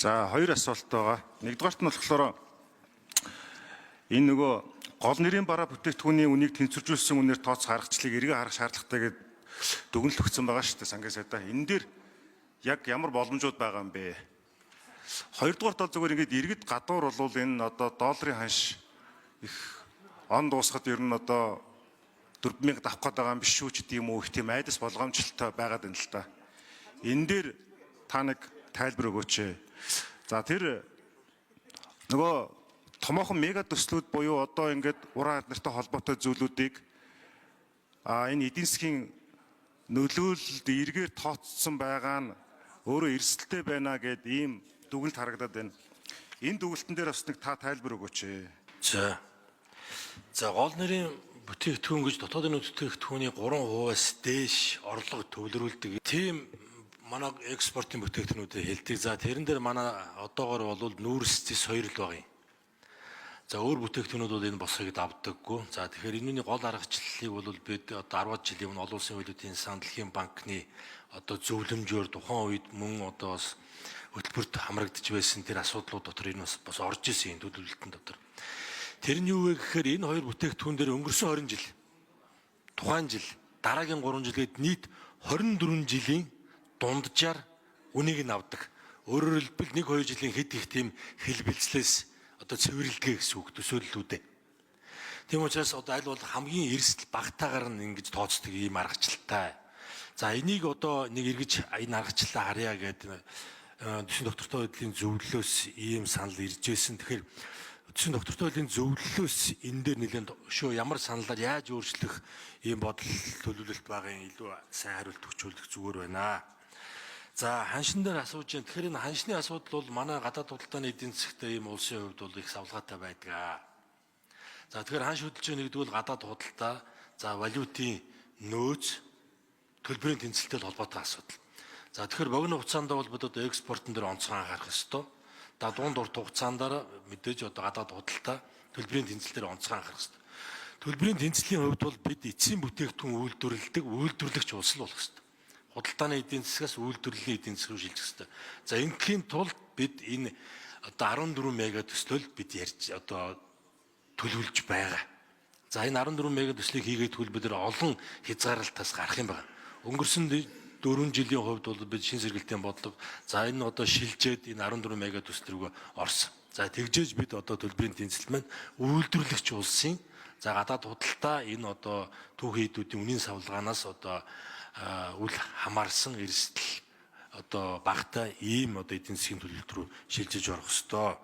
За, хоёр асуулт байгаа. Нэгдүгээрт нь болохоор энэ нөгөө гол нэрийн бараа бүтээгдэхүүний үнийг тэнцвэржүүлсэн үнээр тооцох аргачлалыг эргээ харах шаардлагатай гэдэг дүгнэлт өгсөн байгаа шүү дээ, сангийн сайдаа. Энэ дээр яг ямар боломжууд байгаа юм бэ? Хоёрдугаарт бол зүгээр ингээд иргэд гадуур болвол энэ одоо долларын ханш их он дуусахад ер нь одоо 4000 давах гээд байгаа юм биш шүү ч гэдэг юм уу, их тийм айдас болгоомжлолтой байгаад байна л та. Энэ дээр та нэг тайлбар өгөөч. За, тэр нөгөө томоохон мега төслүүд буюу одоо ингээд уран алдартай холбоотой зүйлүүдийг энэ эдийн засгийн нөлөөлөлд эргээр тооцсон байгаа нь өөрөө эрсдэлтэй байна гэд ийм дүгнэлт харагдаад байна. Энэ дүгнэлтэн дээр бас нэг та тайлбар өгөөч. За. За, гол нэрийн бүтээгдэхүүн гэж дотоодын бүтээгдэхүүний 3%-аас дээш орлого төвлөрүүлдэг. Тийм манай экспортын бүтээгдэхүүнүүдэд хэлдэг. За, тэрэн дээр манай одоогор бол нүүрс цэс хоёр л байгаа юм. За, өөр бүтээгдэхүүнүүд бол энэ босхийг давдаггүй. За, тэгэхээр энэний гол аргачлалыг бол бид одоо 10 жилийн өмнө олон улсын валютын сан, дэлхийн банкны одоо зөвлөмжөөр тухайн үед мөн одоо бас хөтөлбөрт хамрагдаж байсан тэр асуудлууд дотор энэ бас орж исэн юм, төлөвлөлтөн дотор. Тэр нь юу вэ гэхээр энэ хоёр бүтээгдэхүүн дээр өнгөрсөн 20 жил, тухайн жил, дараагийн 3 жилгээд нийт 24 жилийн дунджаар үнийг нь авдаг. Өөрөөр хэлбэл 1 2 жилийн хэд их тийм хэлбэлцлээс одоо цэвэрлэдэг гэсэн үг төсөөллүүдээ. Тийм учраас одоо аль болох хамгийн эрсдэл багтаагаар нь ингэж тооцдог ийм аргачлалтай. За, энийг одоо нэг эргэж энэ аргачлалаа харъя гэдэг төсвийн доктортой байдлын зөвлөлөөс ийм санал ирж байсан. Тэгэхээр төсвийн доктортой байдлын зөвлөлөөс энэ дээр нэлээд өшөө ямар саналаар яаж өөрчлөх ийм бодол төлөвлөлт байгаа юм илүү сайн хариулт өгчүүлэх зүгээр байна. За, ханшин дээр асууж байна. Тэгэхээр энэ ханшны асуудал бол манай гадаад худалдааны эдийн засгт ийм улсын хувьд бол их савлгаатай байдаг. За, тэгэхээр ханш хөдөлж байгаа нэгдүгээр гадаад худалдаа, за валютын нөөц, төлбөрийн тэнцэлтэй холбоотой асуудал. За, тэгэхээр богино хугацаанд бол бид одоо экспортон дээр онцгой анхаарах ёстой. За, дунд урт хугацаанд мэдээж одоо гадаад худалдаа, төлбөрийн тэнцэл дээр онцгой анхаарах ёстой. Төлбөрийн тэнцлийн хувьд бол бид эцсийн бүтээгдэхүүн үйлдвэрлэдэг үйлдвэрлэгч улс л болох ёстой. Худалдааны эдийн засгаас үйлдвэрлэлийн эдийн засаг руу шилжих ёстой. За, ингээхийн тулд бид энэ одоо 14 мега төслөөл бид ярьж одоо төлөвлөж байгаа. За, энэ 14 мега төслийг хийгээд тэгвэл бид нар олон хязгаарлалтаас гарах юм байна. Өнгөрсөн 4 жилийн хувьд бол бид шин сэргэлтийн бодлого, за энэ одоо шилжээд энэ 14 мега төсөл рүүгээ орсон. За, тэгжээж бид одоо төлбөрийн тэнцэл маань үйлдвэрлэгч улсын, за гадаад худалдаа, энэ одоо түүхийн эдүүдийн үнийн савлгаанаас одоо үл хамаарсан эрсдэл одоо багатай ийм одоо эдийн засгийн төлөлт рүү шилжиж орох ёстой.